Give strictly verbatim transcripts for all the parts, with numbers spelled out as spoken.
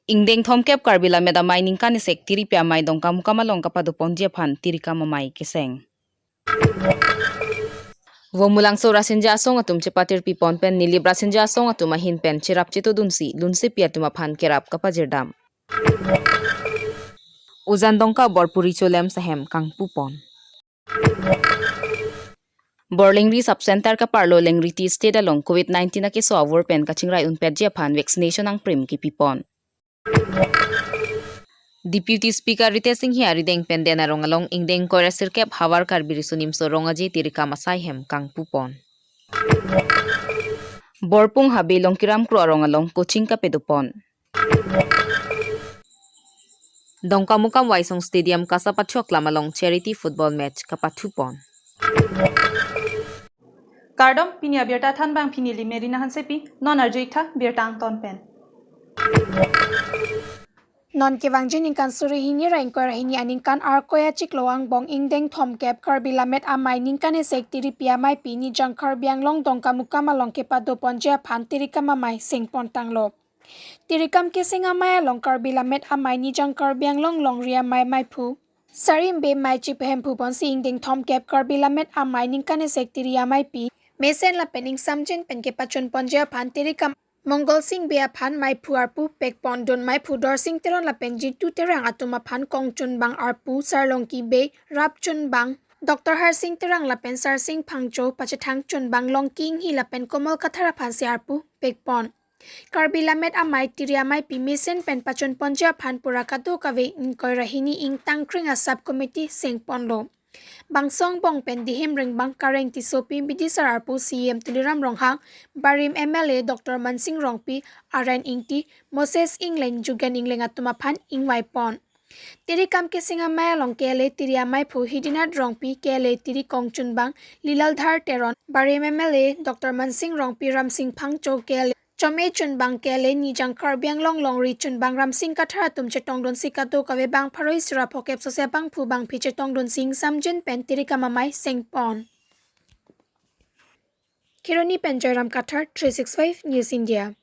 Ingdeng thomkep Karbi Lammet Amei ningkan isi-isi tiripi amei Dongkamukam along kapadoponji aphan tirikam amei keseng. Vomulangso Rasinja asong atum chepatirpipon pen Nilip Rasinja asong atum ahin pen cherap chetodunsi lunsepi atum aphan kerap kapajirdam. Ujan Dongka Borpuri Cholem Sahem kangpupon. Borlengri Sub Center kaparlo Lengri Tea Estate along covid nineteen akeso avur pen kachingrai unpetji aphan vaccination angprim kipipon. Deputy Speaker Ritesh Enghi arideng pen Den Arong along ingdeng ingkoi ra sirkep Havar Karbi Riso Nimso Rong Aje tirikam asai hem kangpupon. Borpung Habe Longkiram Kro arong along coaching kapadopon. Dongkamukam Waisong Stadium kasa pathuaklam along charity football match kapathupon. Kardom, pini abirta thanbang pini Limeri Nahansepi, non arju-iktha birta angton pen. Non kevangji ningkan suri hini ra ingkoi ra hini aningkan Arkoi achiklo angbong ingdeng thomkep Karbi Lammet Amei ningkan isi-isi tiripi ameipi Nijang Karbi Anglong Dongkamukam along kepadoponji aphan tirikam amei sengpon tanglo. Tirikam keseng amei along Karbi Lammet Amei Nijang Karbi Anglong Longri Amei Meiphu Sarimbe Meichi pehemphuponsi ingdeng thomkep Karbi Lammet Amei ningkan isi-isi tiri ameipi mesen lapen ingsamjin pen kepachunponji aphan tirikam Mongol Sing Bey aphan meiphu arpu pekpon, dun meiphu Dorsing Teron lapen Jitu Terang atum aphan kongchunbang arpu Sarlongki Bey, rapchunbang Doctor Harsing Terang lapen Sarsing Phangcho, pachethangchunbang Longki Enghi lapen Komol Kathar aphansi arpu pekpon. Karbi Lammet Amei tiri ameipi mesen pen pachunponji aphan pura kadokave ingkoi ra hini ingtangkring a sub committee sengponlo. Bangso angbong pen Dihim Ringbang Kareng Tissopi, Bidisar arpu C E M Tuliram Ronghang, Barim M L A Doctor Mansing Rongpi, Aren Ingti, Moses Engleng, Jugen Engleng atum aphan ingvaipon. Tirikam keseng amei along K L A tiri ameiphu Hidinath Rongpi, K L A tiri kongchunbang Lilaldhar Teron, Barim M L A Doctor Mansing Rongpi, Ramsing Phangcho, K L A chome chunbang K L A Nijang Karbi Anglong Longri chunbang Ramsing Kathar atum chetongdunsi kadokave bang pharo isi ra phokep sose bangphu bangphi chetongdunsi ingsamjin pen tirikam amei sengpon. Kheroni pen Joyram Kathar, three six five News India.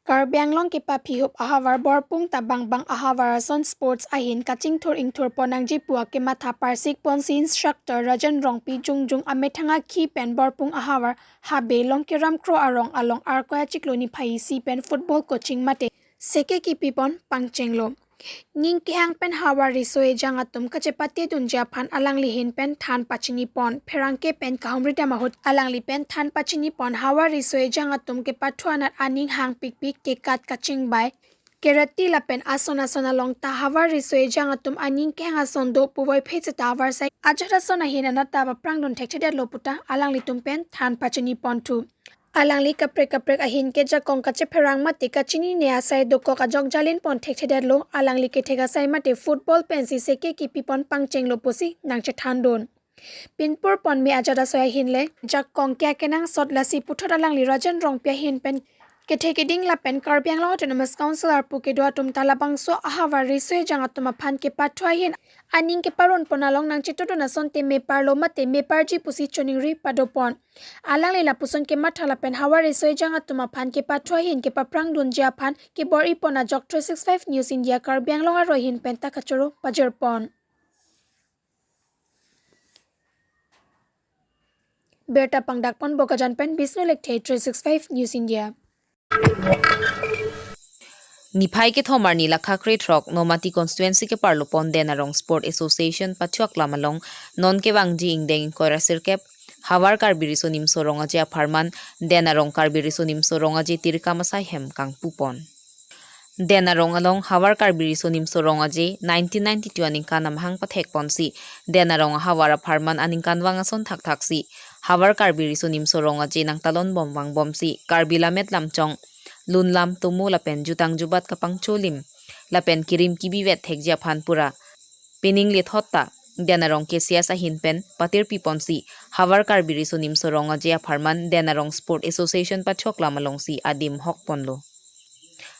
Karbi Anglong kepaphihup ahavar Borpung Tabang Bang ahavar ason sports ahin kachingthur ingthurpon nangji pu akematha parsikponsi instructor Rajan Rongpi Jungjung amethang akhi pen Borpung ahavar Habe Longkiram Kro arong along Arkoi achiklo niphai isi pen football coaching mate seke kipipon pangchenglo. Ning kehang pen havar riso ejang atum kachepatedunji aphan alangli ahin pen than pachinipon. Pherangke pen kahumridam ahut alangli pen than pachinipon havar riso ejang atum kepathu anat aning hangpikpik kekat kachingbai kereti lapen ason ason along ta havar riso ejang atum aning kehang ason do puvoiphit seta havar sai ajat ason ahin anat ta paprangdun thekthedetlo puta alanglitum pen than pachinipon thu. Alangli kaprek kaprek ahin ke jakong kachepherang mate kachinine asai dokok ajok jalinpon thekthedetlo, alangli kethek asai mate football pensi seke kipipon pangchenglo pusi nangchethandun. Pinpurpon me ajat asoi ahin le jakong ke akenangsot lasi puthot alangli Rajan Rongpi ahin pen kethe keding lapen Karbi Anglong Autonomous Council arpu kedo atum ta labangso ahavar riso ejang atum aphan kepathu ahin aning keparunpon along nangchetudun asonte meparlo mate meparji pusi choningri padopon. Alangli lapuson kematha lapen havar riso ejang atum aphan kepathu ahin kepaprangdunji aphan kebor-ipon ajok three six five News India Karbi Anglong aroi ahin pen ta kachoro pajirpon. Birta pangdakpon Bokajan pen Bisnu Lekthe, three six five News India. Niphai kethom arni lakha krethrok Nomati constituency keparlopon Den Arong Sport Association pathuaklam along non kevangji ingdeng ingkoi ra sirkep Havar Karbi Riso Nimso Rong Aje apharman Den Arong Karbi Riso Nimso Rong Aje tirikam asai hem kangpupon. Den Arong along Havar Karbi Riso Nimso Rong Aje nineteen ninety-two aningkan amahang pathekponsi Den Arong ahavar apharman aningkanvang ason thakthaksi Havar Karbi Riso Nimso Rong Aje nangtalonbom vangbomsi Karbi Lammet Lamchong, Lunlam Tomo lapen Jutang Jubat kapangcholim lapen kirim kibivet thekji aphan pura pining lethot ta Den Arong K C S ahin pen patirpiponsi Havar Karbi Riso Nimso Rong Aje apharman Den Arong Sport Association pathuaklam alongsi adim hokponlo.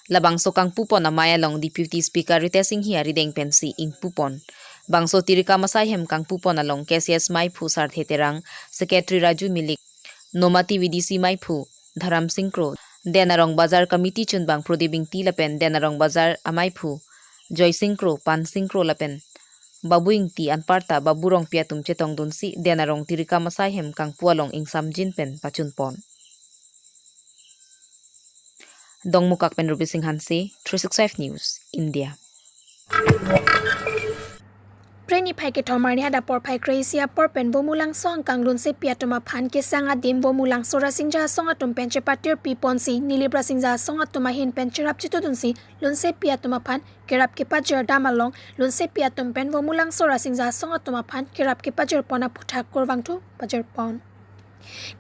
Labangso kangpupon amei along Deputy Speaker Ritesh Enghi arideng pensi ingpupon. Bangso tirikam asai hem kangpupon along K C S meiphu Sarthe Terang, Secretary Raju Milik, Nomati V D C meiphu Dharam Sing Kro, Den Arong Bazar Committee chunbang Prodip Ingti lapen Den Arong Bazar amaiphu Joysing Kro, Pansing Kro lapen Babu Ingti anparta Babu Rongpi atum chetongdunsi Den Arong Tirikam asai hem kangpu along ingsamjin pen pachunpon. Dongmukak pen Ruby Singh Hanse, three six five News, India. Phre niphai kethom arni adap porphai kre-isi apor pen Vomulangso angkang lunsepi atum aphan kesang adim Vomulangso Rasingja Asong atum pen chepatir piponsi Nilip Rasingja Asong atum ahin pen cherap chetudunsi lunsepi atum aphan kerap kepajir dam along lunsepi atum pen Vomulangso Rasingja Asong atum aphan kerap kepajirpon aphuthak kurvangthu pajirpon.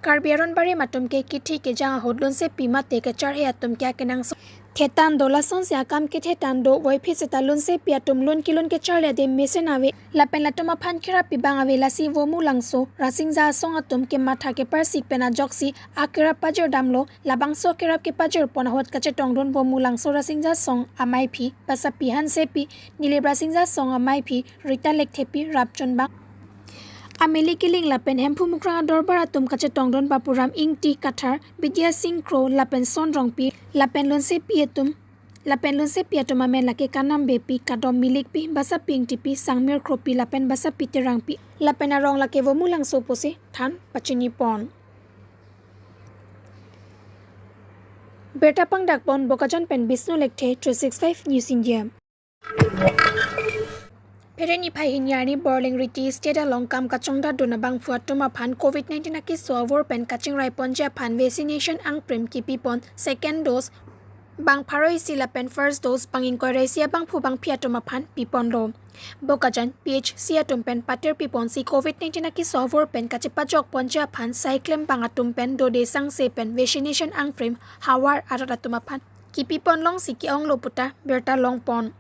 Karbi aron barim atum ke kithi kejang ahut lunsepi mate kacharhe atum ke akenangsot thetan do, lasonsi akam kethe tan do, voiphit seta lunsepi atum lun kelun kecharli adim mesen ave lapen latum aphan kerap pibang ave, lasi Vomulangso Rasingja Asong atum kematha keparsik pen ajoksi akerap pajir damlo. Labangso akerap kepajirpon ahut kachetongdun Vomulangso Rasingja Asong amaiphi Basapi Hansepi, Nilip Rasingja Asong amaiphi Rita Lekthepi, rapchunbang Ameli Kiling lapen Hemphu Mukrang adorbar atum kachetongdun Bapuram Ingti Kathar, Bidya Singh Kro lapen Son Rongpi lapen lunsepi atum, lapen lunsepi atum amen lake Kanambepi, Kadom Milikpi, Basapi Ingtipi, Sangmir Kropi lapen Basapi Terangpi lapen arong lake Vomulangso pusi than pachinipon. Birta pangdakpon Bokajan pen Bisnu Lekthe, three six five News India. Phre niphai hini arni Borleng Riti Estate along kam kachongdatdun abangphu atum aphan covid nineteen akeso avur pen kachingraiponji aphan vaccination angprim kipipon second dose bang pharo isi lapen first dose bang ingkoi ra isi abangphu bangphi atum aphan piponlo. Bokajan P H C atum pen patir piponsi covid nineteen akeso avur pen kachepajokponji aphan sai klembang atum pen dode sangse pen vaccination angprim havar arat atum aphan kipipon longsi ke-onglo puta birta longpon.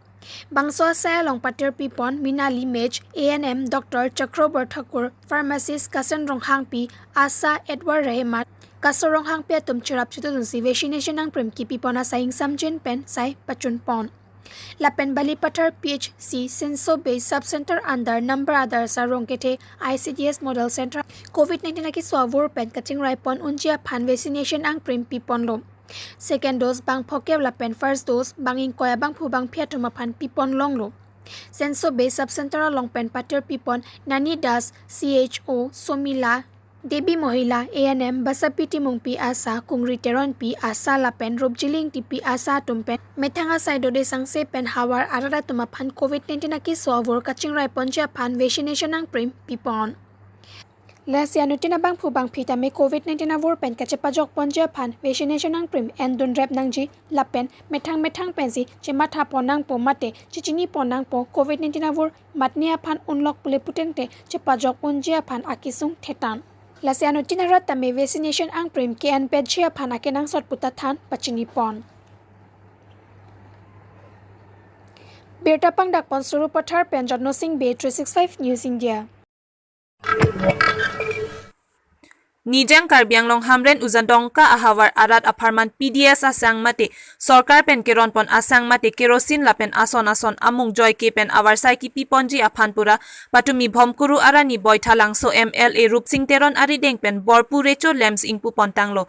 Bangso asai along patir pipon Minali Mej, A N M, Doctor Chakrobor Thakur, Pharmacist Kasen Ronghangpi, Asa Edward Rehemat, Kaso Ronghangpi atum cherap chetudunsi vaccination angprim kipipon asai ingsamjin pen sai pachunpon. Lapen Balipathar P H C Senso Bey Sub Center under number adar sarong kethe I C D S Model Center covid nineteen akeso avur pen kachingraipon unji aphan vaccination angprim piponlo. Second dose bang phokep lapen first dose bang ingkoi abangphu bangphi atum aphan pipon longlo. Senso Bey Sub Center along pen patir pipon Nani Das, C H O, Somila, Devi Mohila, A N M, Basapi Timungpi Asa, Kungri Teronpi Asa lapen Rupjili Ingtipi Asa atum pen methang asai dode sangse pen havar arat atum aphan covid nineteen akeso avur kachingraiponji aphan vaccination angprim pipon. Lasi anuttin abangphu bangphi tame covid nineteen avur pen kachepajokponji aphan vaccination angprim endun rep nangji lapen methang methang pensi chemathapon nangpo mate chechinipon nangpo, covid nineteen avur matne aphan unlok pule putengte chepajok unji aphan akesung thetan. Lasi anuttin arat tame vaccination angprim ke-enpetji aphan akenangsot puta than pachinipon. Birta pangdakpon Sarupathar pen Jotno Singh Bey, three six five News India. Nijang Karbi Anglong Hamren Ujadongka ahavar arat apharman P D S asang mate sorkar pen keronpon asang mate kerosene lapen ason ason amung joike pen avarsai kipiponji aphan pura patumi Bhomkuru arani Boithalangso M L A Rupsing Teron arideng pen borpu recho lamps ingpupon tanglo.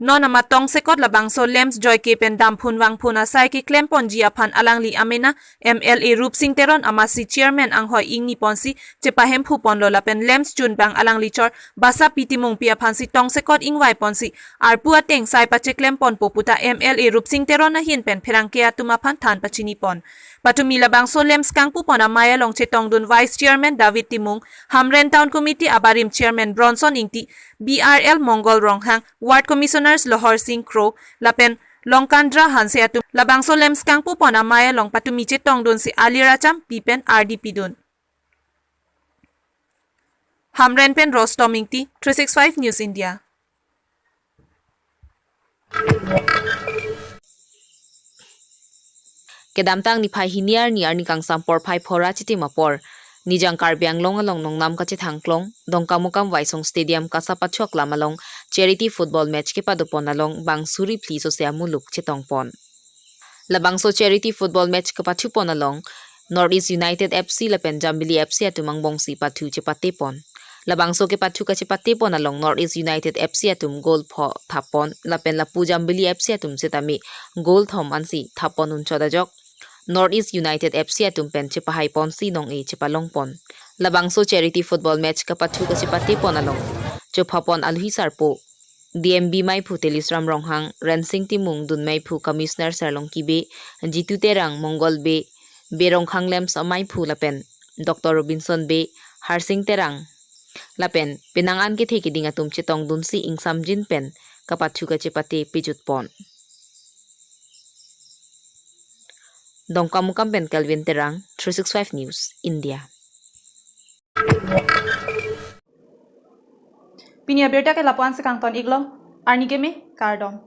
Non amat tongsekot labangso lamps joike pen damphun vangphun asai keklemponji aphan alangli amena M L A Rupsing Teron amatsi chairman anghoi ingniponsi chepahemphuponlo lapen lamps chunbang alangli chor Basapi Timungpi aphansi tongsekot ingvaiponsi arpu ateng sai pacheklemponpo puta M L A Rupsing Teron ahin pen pherangke atum aphan than pachinipon. Patumi labangso lamps kangpupon amei along chetongdun Vice Chairman David Timung, Hamren Town Committee abarim Chairman Bronson Ingti, B R L Mongol Ronghang, Ward Commissioners Lohor Singh Kro lapen Longkandra Hanse atum labangso lamps kangpupon amei along patumi chetongdunsi alir acham pi pen ardi pidun. Hamren pen Rostom Ingti, three six five News India. Kedamtang niphai hini arni arni kangsam porphai phora chitim apor, Nijang Karbi Anglong along nongnam kachethangklong Dongkamukam Waisong Stadium Kasap Pachok lam along charity football match kepadopon along bang suri phli sose amuluk chetongpon. Labangso charity football match kepathupon along North East United F C lapen Jambili F C atum angbongsi pathu chepatepon. Labangso kepathu kachepate pon along North East United F C atum goal pho thap pon lapen lapu Jambili F C atum setame goal thom ansi thap pon unchot ajok North East United F C atum pen chepahai ponsi nong-e chepalong pon. Labangso charity football match kepathu kachepate pon along chopha pon aluhi sarpo D M B maiphu Telisram Ronghang, Rensing Timung, dun maiphu Commissioner Serlongki Bey, Jitu Terang, Mongol Bey, Berong Khanglem so maiphu lapen Doctor Robinson Bey, Harsing Terang lapen penang an kethe keding atum chetong dunsi ingsamjin pen kepathu kachepate pejut pon. Dongkamukam pen Kelvin Terang, three six five News, India. Pini abirta ke lapu-an si kangton iklo, arni keme, kardom.